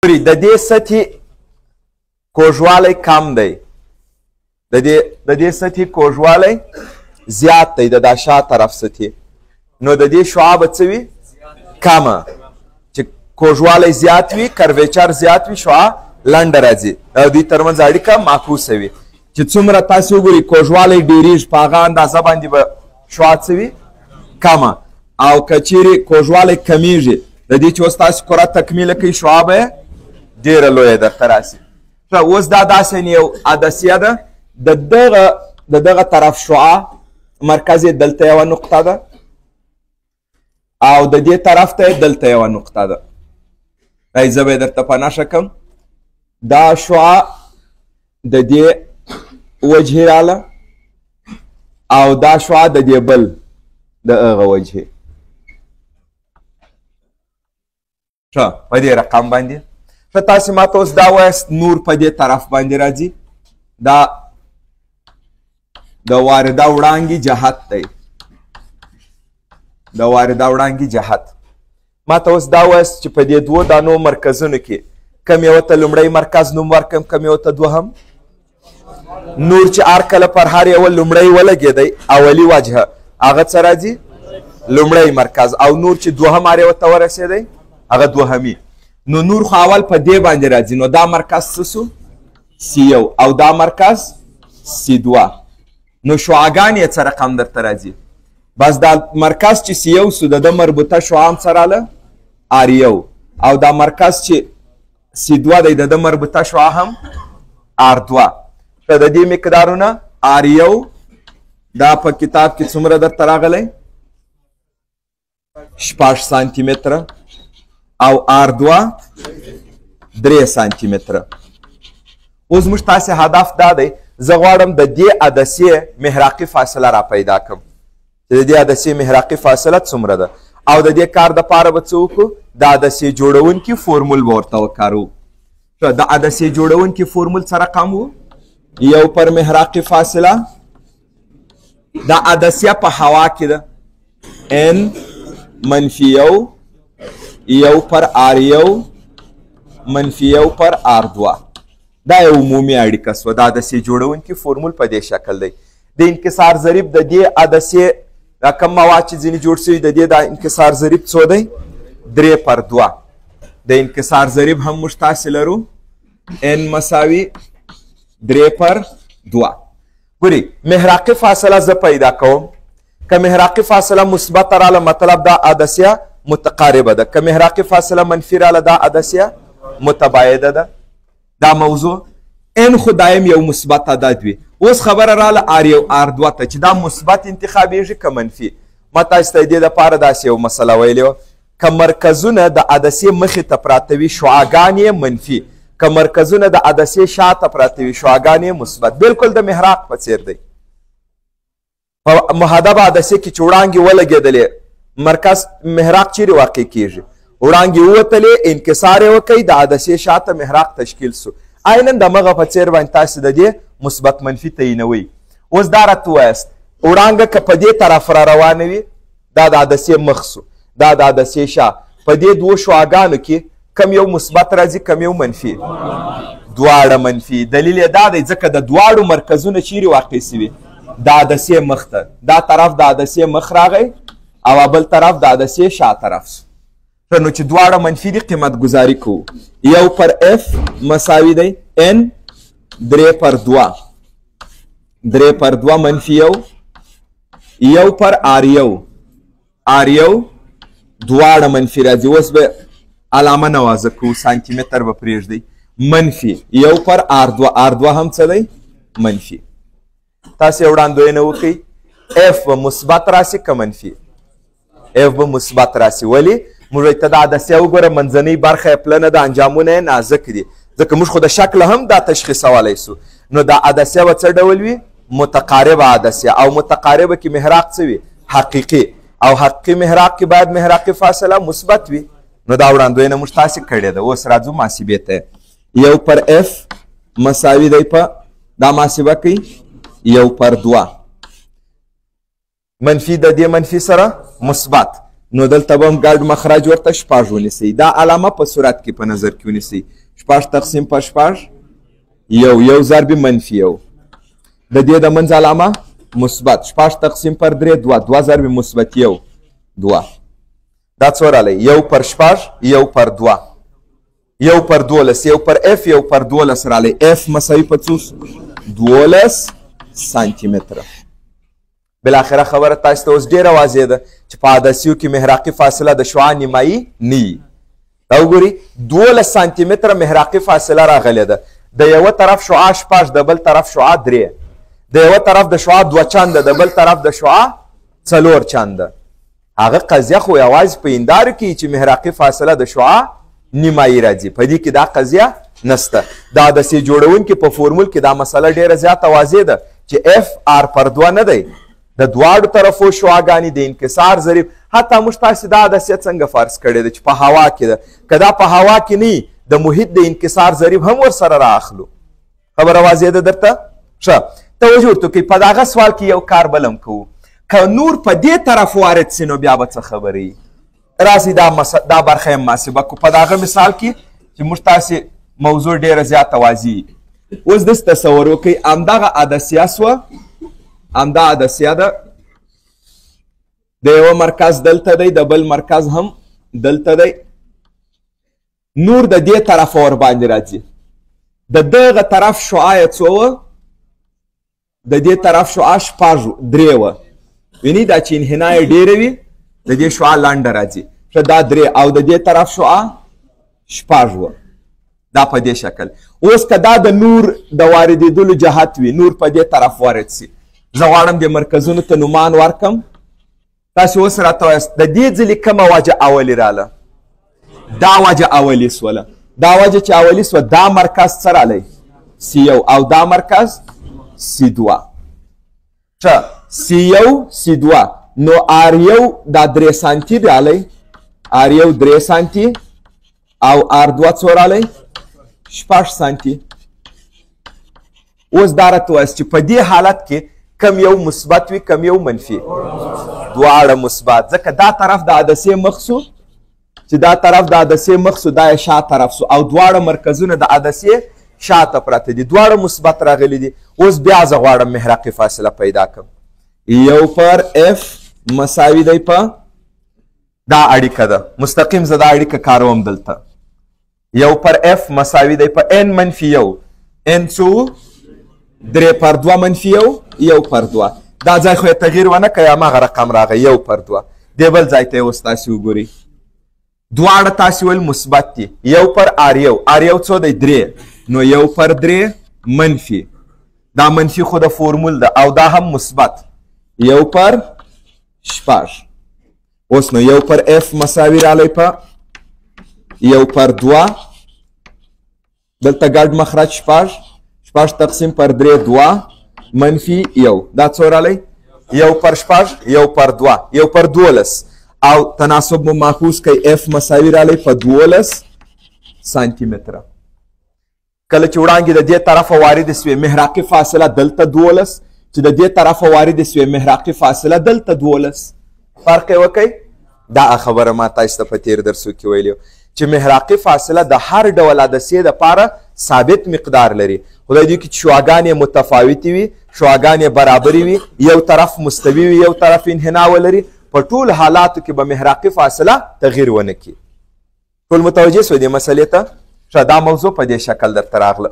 د دې سطحې کوږوالی کم دی، د دې سطحې کوږوالی زیات دی، د دا شا طرف سطحې. نو د دې شعاع به څه وي؟ کمه. چې کوږوالی زیات وي، curvature زیات وي، شعاع لنډه راځي، او دوی ترمنځ اړیکه معکوسه وي. چې څومره تاسې وګورئ کوږوالی ډېرېږي، په هغه اندازه باندې به شعاع څه وي؟ کمه. او که چیرې کوږوالی کمیږي، د دې چې اوس تاسې کره تکمیله کوئ، شعاع به یې ډېره لویه درته راسي. ښه، اوس دا داسې یو عدسیه ده، د دغه طرف شعاع مرکز یې دلته یوه نقطه ده، او د دې طرف ته یې دلته یوه نقطه ده. زه به یې درته په نښه کړم. دا شعاع د دې وجهې راله، او دا شعاع د دې بل د هغه وجهې. ښه، په دې رقم باندې. ښه، تاسې ما ته اوس دا وایاست نور په دې طرف باندې راځي، دا د وارده وړانګې جهت دی، د وارده وړانګې جهت. ما ته اوس دا وایاست چې په دې دوو دانو مرکزونو کې کوم یوه ته لومړی مرکز نوم ورکړم، کوم یوه ته دوهم؟ نور چې هر کله پر هر یوه لومړی ولګېدی، اولي وجهه، هغه څه راځي؟ لومړی مرکز. او نور چې دوهم هر یوه ته ورسېدی، هغه دوهمي. نو نور خو اول په دې باندې راځي، نو دا مرکز څه سو؟ سی یو، او دا مرکز سی دوه. نو شعاګان یې څه رقم درته راځي؟ بس دا مرکز چې سی یو سو، د ده مربوطه شعاع هم څه راله؟ آر یو. او دا مرکز چې سی دوه دی، د ده مربوطه شعاع هم آر دوه. ښه، د دې مقدارونه آر یو دا په کتاب کې څومره درته راغلی؟ 6 سانتي متره، او آر دوه 3 سانتي متره. اوس موږ تاسې هدف دا دی، زه غواړم د دې عدسې محراقي فاصله را پیدا کړم، چې د دې عدسې محراقي فاصله څومره ده. او د دې کار دپاره به څه وکړو؟ د عدسې جوړونکي فورمول به ورته وکاروو. د عدسې جوړونکي فورمول څه رقم و؟ یو پر محراقي فاصله، د عدسیه په هوا کې ده، n منفي یو، یو پر آر یو منفي یو پر آر دوه. دا یو عمومي اړیکه سوه. د عدسې جوړونکي فورمول په دې شکل دی. د انکسار ضریب د دې عدسې دا کوم مواد چې ځینې جوړ سوي، د دې د انکسار ضریب څو دی؟ 3 پر 2. د انکسار ضریب هم موږ تاسې لرو n مساوي 3 پر 2. ګورئ، محراقي فاصله زه پیدا کوم. که محراقي فاصله مثبته راله، مطلب دا عدسیه متقاربه ده. که محراقي فاصله منفي راله، دا عدسیه متباعده ده. دا موضوع n خو دایم یو مثبت عدد وي. اوس خبره راله آر یو آر دوه ته، چې دا مثبت انتخابېږي که منفي. ما تاسو ته د دې دپاره داسې یو مسله ویلې وه، که مرکزونه د عدسې مخې ته پراته وي، شعاګان یې منفي، که مرکزونه د عدسې شاته پراته وي، شعاګان یې مثبت. بالکل د محراق په څېر دی. په محدبه عدسې کې چې وړانګې ولګېدلې، مرکز محراق چیرې واقع کیږي؟ وړانګې ووتلې، انکسار یې وکړ، د عدسې شاته محراق تشکیل سو. عینا د مغه په څېر باندې تاسې د دې مثبت منفي تعینوئ. اوس دا راته ووایاست، وړانګه که په دې طرف را روانه وي، دا د عدسې مخ سو، دا د عدسې شا، په دې دوو شعاګانو کې کم یو مثبت راځي، کم یو منفي؟ دواړه منفي. دلیل یې دا دی، ځکه د دواړو مرکزونه چیرې واقع سوي؟ د عدسې مخ ته. دا طرف د عدسې مخ راغی، او بل طرف د عدسې شا طرف سو. نو چې دواړه منفي دي، قیمت ګزاري کوو. یو پر اف مساوي دی n 3 پر 2، 3 پر 2 منفي یو، یو پر آر یو، آر یو دواړه منفي راځي. اوس به علامه نه واضح کوو، سانتي متر به پرېږدئ. منفي یو پر آر دوه، آر دوه هم څه دی؟ منفي. تاسې وړاندوینه وکړئ، اف به مثبت راسي که منفي؟ اف به مثبت راسي. ولې؟ موږ ته دا عدسیه وګوره، منځنۍ برخه یې پلنه ده، انجامونه یې نازک دي، ځکه موږ خو د شکل هم دا تشخیصولی سو. نو دا عدسیه به څه ډول وي؟ متقاربه عدسیه. او متقاربه کې محراق څه وي؟ حقیقي. او حقیقي محراق کې باید محراقي فاصله مثبت وي. نو دا وړاندوینه موږ تاسې کړې ده. اوس راځو محاسبې ته. یو پر اف مساوي دی په دا محاسبه کوي یو پر 2 منفي د دې منفي سره مثبت، نو دلته به هم ګډ مخرج ورته 6 ونیسئ. دا علامه په صورت کې په نظر کې ونیسئ. 6 تقسیم پر 6 یو، یو ضرب منفي یو، د دې د منځ علامه مثبت. 6 تقسیم پر 3 2، 2 ضرب مثبت یو 2. دا څو رالی؟ 1 پر 6، 1 پر 2، 1 پر 12، 1 پر اف، 1 پر 12 رالی. اف مساوي په څو؟ 12 سانتي متره. بالاخره خبره تاسو ته اوس ډېره واضح ده چې په عدسیو کې محراقي فاصله د شعاع نیمایي نه وي. دا وګورئ 12 سانتي متره محراقي فاصله راغلې ده. د یوه طرف شعاع 6، د بل طرف شعاع 3، د یوه طرف د شعاع 2 چنده، د بل طرف د شعاع 4 چنده. هغه قضیه خو یوازې په هندارو کې چې محراقي فاصله د شعاع نیمایي راځي، په دې کې دا قضیه نسته. د عدسې جوړونکي په فورمول کې دا مسله ډېره زیاته واضح ده چې اف آر پر 2 نه دی، د دواړو طرفو شعاګانې د انکسار ضریب. حتی موږ تاسې دا عدسیه څنګه فرض کړې ده چې په هوا کې ده، که دا په هوا کې نه د محیط د انکسار ضریب هم ورسره را اخلو. خبره واضح ده درته؟ ښه توجه ورته کوئ. په دغه سوال کې یو کار بل هم کوو، که نور په دې طرف وارد سي نو بیا به څه خبرې راسي. دا برخه یې محاسبه کړو په دغه مثال کې چې موږ تاسې موضوع ډېره زیاته واضح. اوس داسې تصور وکړئ، همدغه عدسیه سوه، همدا عدسیه ده، د یوه مرکز دلته دی، د بل مرکز هم دلته دی. نور د دې طرفه ورباندې راځي، د دغه طرف شعاع یې څو وه؟ د دې طرف شعاع 6 3 وه. ویني دا چې انحنا یې ډېره وي د دې شعاع لنډه راځي. ښه دا 3 او د دې طرف شعاع 6 وه. دا په دې شکل. اوس که دا د نور د واردېدلو جهت وي، نور په دې طرف وارد سي، زه غواړم دې مرکزونو ته نومان ورکم. تاسې اوس راته وایاست د دې ځلې کومه وجه اولي راله؟ دا وجه اولي سوله. دا وجه چې اولي سوه دا مرکز څه رالی؟ سی 1 او دا مرکز سی 2. ښه سی 1 سی 2، نو آر 1 دا 3 سانتي رالی، آر 1 3 سانتي او آر 2 څو رالی؟ 6 سانتي. اوس دا راته وایاست چې په دې حالت کې کم یو مثبت وي کم یو منفي؟ دواړه مثبت، ځکه دا طرف د عدسې مخ سو، چې دا طرف د عدسې مخ سو دا یې شا طرف سو، او دواړه مرکزونه د عدسې شاته پراته دي، دواړه مثبت راغلي دي. اوس بیا زه غواړم محراقي فاصله پیدا کړم. 1 پر اف مساوي دی په دا اړیکه ده، مستقیم زه دا اړیکه کاروم دلته. 1 پر اف مساوي دی په ان منفي 1، ان څو؟ 3 پر 2 منفي 1، 1 پر 2. دا ځای خو یې تغییر ونه کړی، هماغه رقم راغی 1 پر 2. دې بل ځای ته یې اوس تاسې وګورئ، دواړه تاسې ویل مثبت دي. 1 پر آر 1، آر 1 څو دی؟ 3، نو 1 پر 3 منفي، دا منفي خو د فورمول ده، او دا هم مثبت 1 پر 6. اوس نو 1 پر اف مساوي رالی په 1 پر 2، دلته ګډ مخرج 6، 6 تقسیم پر 3 2 منفي 1، دا څو رالی؟ 1 پر 6، 1 پر 2، 1 پر 12. او تناسب مو ماخوذ کوي، اف مساوي رالی په 12 سانتي متره. کله چې وړانګې د دې طرفه واردې سوې محراقي فاصله دلته 12، چې د دې طرفه واردې سوې محراقي فاصله دلته 12. فرق یې وکئ. دا خبره ما تاسو ته په تېر درسو کې ویلي چې محراقي فاصله د هر ډول عدسې دپاره ثابت مقدار لري. خدای دې وکړي چې شعاګانې متفاوتې وي، شعاګانې برابرې وي، یو طرف مستوي وي، یو طرف انحنا ولري، په ټول حالاتو کې به محراقي فاصله تغییر ونه کړي. ټول متوجه سوئ دې مسئلې ته؟ ښه دا موضوع په دې شکل درته راغله.